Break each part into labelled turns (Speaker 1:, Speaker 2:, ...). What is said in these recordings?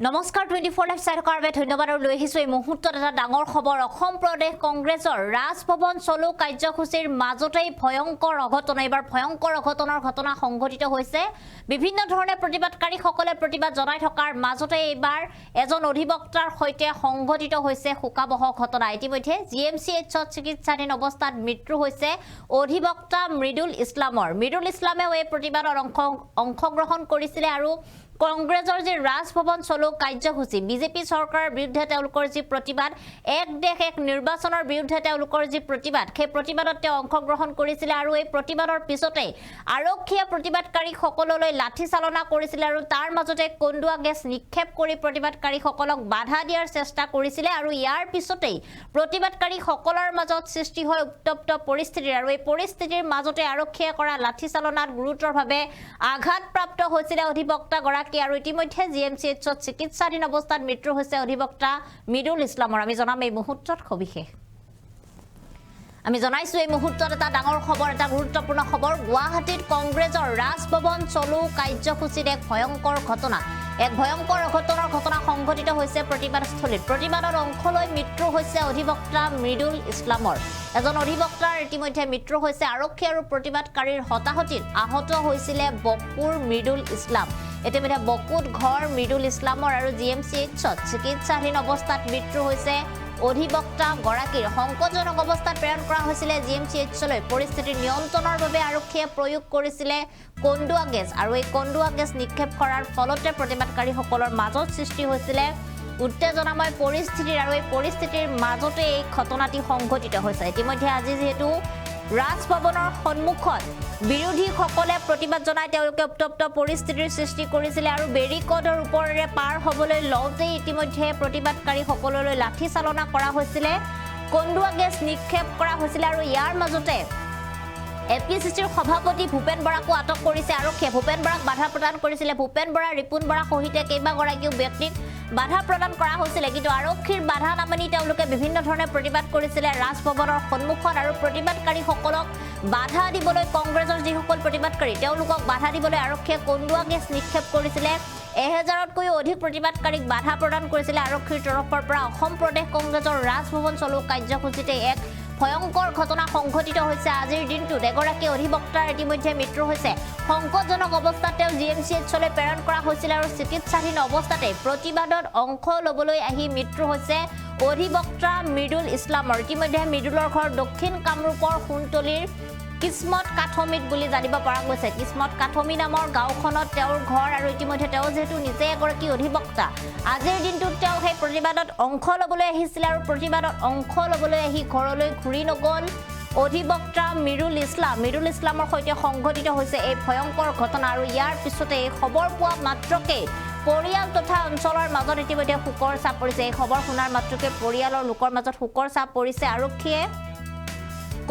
Speaker 1: নমস্কাৰ, 24 লাইভ চাই থকাৰ বাবে ধন্যবাদ আৰু লৈ আহিছোঁ এই মুহূৰ্তত এটা ডাঙৰ খবৰ। অসম প্ৰদেশ কংগ্ৰেছৰ ৰাজভৱন চলো কাৰ্যসূচীৰ মাজতেই ভয়ংকৰ অঘটন। এইবাৰ ভয়ংকৰ অঘটনৰ ঘটনা সংঘটিত হৈছে। বিভিন্ন ধৰণে প্ৰতিবাদকাৰীসকলে প্ৰতিবাদ জনাই থকাৰ মাজতে এইবাৰ এজন অধিবক্তাৰ সৈতে সংঘটিত হৈছে শোকাৱহ ঘটনা। ইতিমধ্যে জিএমচিএইচত চিকিৎসাধীন অৱস্থাত মৃত্যু হৈছে অধিবক্তা মৃদুল ইছলামৰ। মৃদুল ইছলামেও এই প্ৰতিবাদত অংশগ্ৰহণ কৰিছিলে আৰু কংগ্ৰেছৰ যি ৰাজভৱন চলো কাৰ্যসূচী, বিজেপি চৰকাৰৰ বিৰুদ্ধে তেওঁলোকৰ যি প্ৰতিবাদ, এক দেশ এক নিৰ্বাচনৰ বিৰুদ্ধে তেওঁলোকৰ যি প্ৰতিবাদ, সেই প্ৰতিবাদত তেওঁ অংশগ্ৰহণ কৰিছিলে। আৰু এই প্ৰতিবাদৰ পিছতেই আৰক্ষীয়ে প্ৰতিবাদকাৰীসকললৈ লাঠি চালনা কৰিছিলে আৰু তাৰ মাজতে কন্দুৱা গেছ নিক্ষেপ কৰি প্ৰতিবাদকাৰীসকলক বাধা দিয়াৰ চেষ্টা কৰিছিলে। আৰু ইয়াৰ পিছতেই প্ৰতিবাদকাৰীসকলৰ মাজত সৃষ্টি হয় উত্তপ্ত পৰিস্থিতিৰ। আৰু এই পৰিস্থিতিৰ মাজতে আৰক্ষীয়ে কৰা লাঠি চালনাত গুৰুতৰভাৱে আঘাতপ্ৰাপ্ত হৈছিলে অধিবক্তাগৰাকী আৰু ইতিমধ্যে জিএমচিএইচত চিকিৎসাধীন অৱস্থাত মৃত্যু হৈছে অধিবক্তা মৃদুল ইছলামৰ। আমি জনাম এই মুহূৰ্তত সবিশেষ। আমি জনাইছো এই মুহূৰ্তত এটা ডাঙৰ খবৰ, এটা গুৰুত্বপূৰ্ণ খবৰ। গুৱাহাটীত কংগ্ৰেছৰ ৰাজভৱন চলো কাৰ্যসূচীত এক ভয়ংকৰ ঘটনা, এক ভয়ংকৰ অঘটনৰ ঘটনা সংঘটিত হৈছে প্ৰতিবাদস্থলীত। প্ৰতিবাদত অংশ লৈ মৃত্যু হৈছে অধিবক্তা মৃদুল ইছলামৰ। এজন অধিবক্তাৰ ইতিমধ্যে মৃত্যু হৈছে। আৰক্ষী আৰু প্ৰতিবাদকাৰীৰ হতাহতিত আহত হৈছিলে বকুৰ মৃদুল ইছলাম। ইতিমধ্যে বকুত ঘৰ মৃদুল ইছলামৰ আৰু জিএমচিএইচত চিকিৎসাধীন অৱস্থাত মৃত্যু হৈছে অধিবক্তা গৰাকীৰ। সংকটজনক অৱস্থাত প্ৰেৰণ কৰা হৈছিলে জিএমচিএইচলৈ। পৰিস্থিতি নিয়ন্ত্ৰণৰ বাবে আৰক্ষীয়ে প্ৰয়োগ কৰিছিলে কন্দুৱা গেছ আৰু এই কন্দুৱা গেছ নিক্ষেপ কৰাৰ ফলতে প্ৰতিবাদকাৰীসকলৰ মাজত সৃষ্টি হৈছিলে উত্তেজনাময় পৰিস্থিতিৰ। আৰু এই পৰিস্থিতিৰ মাজতে এই ঘটনাটি সংঘটিত হৈছে। ইতিমধ্যে আজি যিহেতু ৰাজভৱনৰ সন্মুখত বিৰোধীসকলে প্ৰতিবাদ জনাই তেওঁলোকে উত্তপ্ত পৰিস্থিতিৰ সৃষ্টি কৰিছিলে আৰু বেৰিকডৰ ওপৰেৰে পাৰ হ'বলৈ লওঁতেই ইতিমধ্যে প্ৰতিবাদকাৰীসকললৈ লাঠি চালনা কৰা হৈছিলে, কন্দুৱা গেছ নিক্ষেপ কৰা হৈছিলে। আৰু ইয়াৰ মাজতে এপিচিচিৰ সভাপতি ভূপেন বৰাকো আটক কৰিছে আৰক্ষীয়ে। ভূপেন বৰাক বাধা প্ৰদান কৰিছিলে। ভূপেন বৰা, ৰিপুণ বৰা সহিতে কেইবাগৰাকীও ব্যক্তিক বাধা প্ৰদান কৰা হৈছিলে, কিন্তু আৰক্ষীৰ বাধা নামানি তেওঁলোকে বিভিন্ন ধৰণে প্ৰতিবাদ কৰিছিলে ৰাজভৱনৰ সন্মুখত। আৰু প্ৰতিবাদকাৰীসকলক বাধা দিবলৈ, কংগ্ৰেছৰ যিসকল প্ৰতিবাদকাৰী তেওঁলোকক বাধা দিবলৈ আৰক্ষীয়ে কন্দুৱা গেছ নিক্ষেপ কৰিছিলে। 1000তকৈও অধিক প্ৰতিবাদকাৰীক বাধা প্ৰদান কৰিছিলে আৰক্ষীৰ তৰফৰ পৰা। অসম প্ৰদেশ কংগ্ৰেছৰ ৰাজভৱন চলো কাৰ্যসূচীতে এক ভয়ংকৰ ঘটনা সংঘটিত হৈছে আজিৰ দিনটোত। এগৰাকী অধিবক্তাৰ ইতিমধ্যে মৃত্যু হৈছে। সংকটজনক অৱস্থাত তেওঁ জিএমচিএইচলৈ প্ৰেৰণ কৰা হৈছিল আৰু চিকিৎসাধীন অৱস্থাতে প্ৰতিবাদত অংশ ল'বলৈ আহি মৃত্যু হৈছে অধিবক্তা মৃদুল ইছলামৰ। ইতিমধ্যে মৃদুলৰ ঘৰ দক্ষিণ কামৰূপৰ সোণতলীৰ কিসমত কাঠমিত বুলি জানিব পৰা গৈছে। কিসমত কাঠমি নামৰ গাঁওখনত তেওঁৰ ঘৰ আৰু ইতিমধ্যে তেওঁ যিহেতু নিজে এগৰাকী অধিবক্তা, আজিৰ দিনটোত তেওঁ সেই প্ৰতিবাদত অংশ ল'বলৈ আহিছিলে আৰু প্ৰতিবাদত অংশ ল'বলৈ আহি ঘৰলৈ ঘূৰি নগ'ল অধিবক্তা মৃদুল ইছলাম। মৃদুল ইছলামৰ সৈতে সংঘটিত হৈছে এই ভয়ংকৰ ঘটনা। আৰু ইয়াৰ পিছতে এই খবৰ পোৱা মাত্ৰকেই পৰিয়াল তথা অঞ্চলৰ মাজত ইতিমধ্যে শোকৰ চাপ পৰিছে। এই খবৰ শুনাৰ মাত্ৰকে পৰিয়ালৰ লোকৰ মাজত শোকৰ চাপ পৰিছে। আৰক্ষীয়ে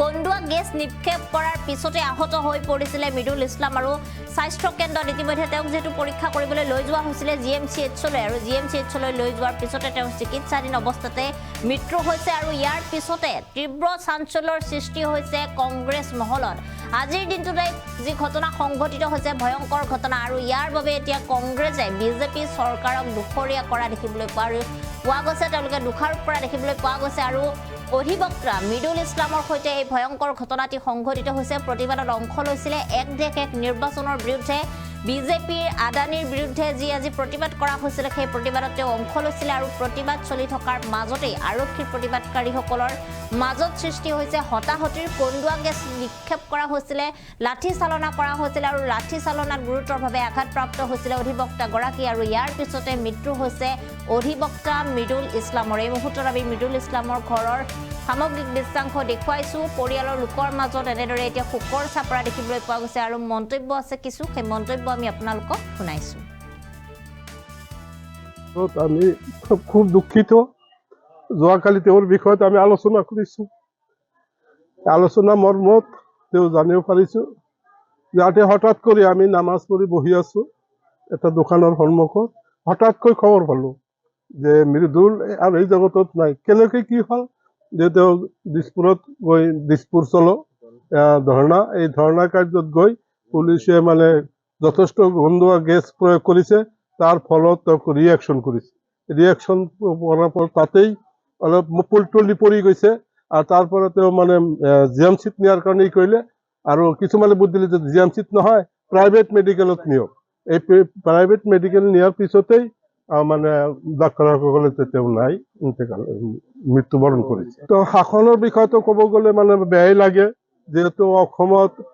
Speaker 1: কন্দুৱা গেছ নিক্ষেপ কৰাৰ পিছতে আহত হৈ পৰিছিলে মৃদুল ইছলাম আৰু স্বাস্থ্য কেন্দ্ৰত ইতিমধ্যে তেওঁক যিহেতু পৰীক্ষা কৰিবলৈ লৈ যোৱা হৈছিলে জিএমচিএইচলৈ আৰু জিএমচিএইচলৈ লৈ যোৱাৰ পিছতে তেওঁ চিকিৎসাধীন অৱস্থাতে মৃত্যু হৈছে। আৰু ইয়াৰ পিছতে তীব্ৰ চাঞ্চল্যৰ সৃষ্টি হৈছে কংগ্ৰেছ মহলত। আজিৰ দিনটোতে যি ঘটনা সংঘটিত হৈছে ভয়ংকৰ ঘটনা আৰু ইয়াৰ বাবে এতিয়া কংগ্ৰেছে বিজেপি চৰকাৰক দোষৰীয়া কৰা দেখিবলৈ পোৱা গৈছে, তেওঁলোকে দোষাৰোপ কৰা দেখিবলৈ পোৱা গৈছে। আৰু অধিবক্তা মৃদুল ইছলামৰ সৈতে এই ভয়ংকৰ ঘটনাটি সংঘটিত হৈছে। প্ৰতিবাদত অংশ লৈছিলে এক দেশ এক নিৰ্বাচনৰ বিৰুদ্ধে, বিজেপিৰ আদানীৰ বিৰুদ্ধে যি আজি প্ৰতিবাদ কৰা হৈছিলে সেই প্ৰতিবাদত তেওঁ অংশ লৈছিলে। আৰু প্ৰতিবাদ চলি থকাৰ মাজতেই আৰক্ষীৰ প্ৰতিবাদকাৰীসকলৰ মাজত সৃষ্টি হৈছে হতাহতিৰ। কন্দুৱা গেছ নিক্ষেপ কৰা হৈছিলে, লাঠি চালনা কৰা হৈছিলে আৰু লাঠি চালনাত গুৰুতৰভাৱে আঘাতপ্ৰাপ্ত হৈছিলে অধিবক্তাগৰাকী আৰু ইয়াৰ পিছতে মৃত্যু হৈছে অধিবক্তা মৃদুল ইছলামৰ। এই মুহূৰ্তত আমি মৃদুল ইছলামৰ ঘৰৰ সামগ্ৰিক দৃশ্যাংশ দেখুৱাইছোঁ। পৰিয়ালৰ লোকৰ মাজত এনেদৰে এতিয়া শোকৰ চাপৰা দেখিবলৈ পোৱা গৈছে আৰু মন্তব্য আছে কিছু, সেই মন্তব্য আমি আপোনালোকক শুনাইছোঁ।
Speaker 2: আমি খুব দুখিত। যোৱাকালি তেওঁৰ বিষয়ত আমি আলোচনা কৰিছোঁ। আলোচনা মৰ্মত তেওঁ জানিব পাৰিছোঁ যাতে হঠাৎ কৰি আমি নামাজ পঢ়ি বহি আছোঁ এটা দোকানৰ সন্মুখত, হঠাৎকৈ খবৰ পালোঁ যে মৃদুল আৰু এই জগতত নাই। কেনেকৈ কি হ'ল যে তেওঁ দিছপুৰত গৈ দিছপুৰ চলো ধৰ্ণা, এই ধৰ্ণা কাৰ্যত গৈ পুলিচে মানে যথেষ্ট গন্ধোৱা গেছ প্ৰয়োগ কৰিছে। তাৰ ফলত তেওঁক ৰিয়েকশ্যন কৰিছে। ৰিয়েকশ্যন কৰাৰ ফলত তাতেই অলপ টলি পৰি গৈছে আৰু তাৰ পৰা তেওঁ মানে জিএমচিত নিয়াৰ কাৰণে ই কৰিলে আৰু কিছুমানে বুদ্ধি দিলে যে জিএমচিত নহয়, প্ৰাইভেট মেডিকেলত নিয়ক। এই প্ৰাইভেট মেডিকেল নিয়াৰ পিছতেই মানে ডাক্তৰসকলে যে তেওঁ নাই, ইন্তেকাল, মৃত্যুবৰণ কৰিছে। তো শাসনৰ বিষয়টো ক'ব গ'লে মানে বেয়াই লাগে, যিহেতু অসমত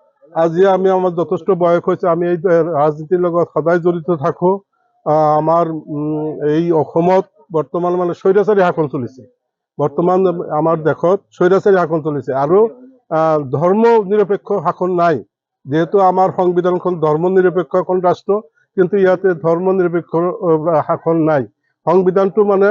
Speaker 2: আজি আমি আমাৰ যথেষ্ট বয়স হৈছে, আমি এই ৰাজনীতিৰ লগত সদায় জড়িত থাকোঁ। আমাৰ এই অসমত বৰ্তমান মানে স্বৈৰাচাৰী শাসন চলিছে। বৰ্তমান আমাৰ দেশত স্বৈৰাচাৰী শাসন চলিছে আৰু ধৰ্ম নিৰপেক্ষ শাসন নাই। যিহেতু আমাৰ সংবিধানখন ধৰ্ম নিৰপেক্ষ এখন ৰাষ্ট্ৰ, কিন্তু ইয়াতে ধৰ্ম নিৰপেক্ষ শাসন নাই। সংবিধানটো মানে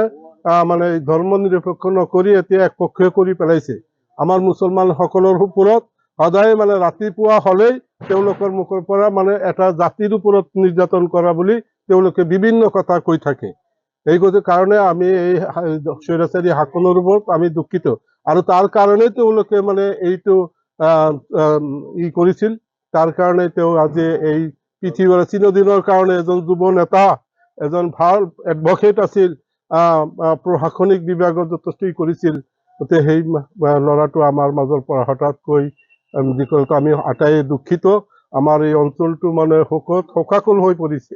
Speaker 2: মানে ধৰ্ম নিৰপেক্ষ নকৰি এতিয়া একপক্ষীয় কৰি পেলাইছে। আমাৰ মুছলমানসকলৰ ওপৰত সদায় মানে ৰাতিপুৱা হ'লেই তেওঁলোকৰ মুখৰ পৰা মানে এটা জাতিৰ ওপৰত নিৰ্যাতন কৰা বুলি তেওঁলোকে বিভিন্ন কথা কৈ থাকে। এই কাৰণে আমি এই স্বৈৰাচাৰী শাসনৰ ওপৰত আমি দুখিত আৰু তাৰ কাৰণেই তেওঁলোকে মানে এইটো ই কৰিছিল। তাৰ কাৰণে তেওঁ আজি এই পৃথিৱীৰ চিৰদিনৰ কাৰণে এজন যুৱ নেতা, এজন ভাল এডভকেট আছিল, প্ৰশাসনিক বিভাগত যথেষ্ট ই কৰিছিল। গতিকে সেই ল'ৰাটো আমাৰ মাজৰ পৰা হঠাৎকৈ যি আমি আটাইয়ে দুখিত। আমাৰ এই অঞ্চলটো মানে শোকত শোকাকুল হৈ পৰিছে।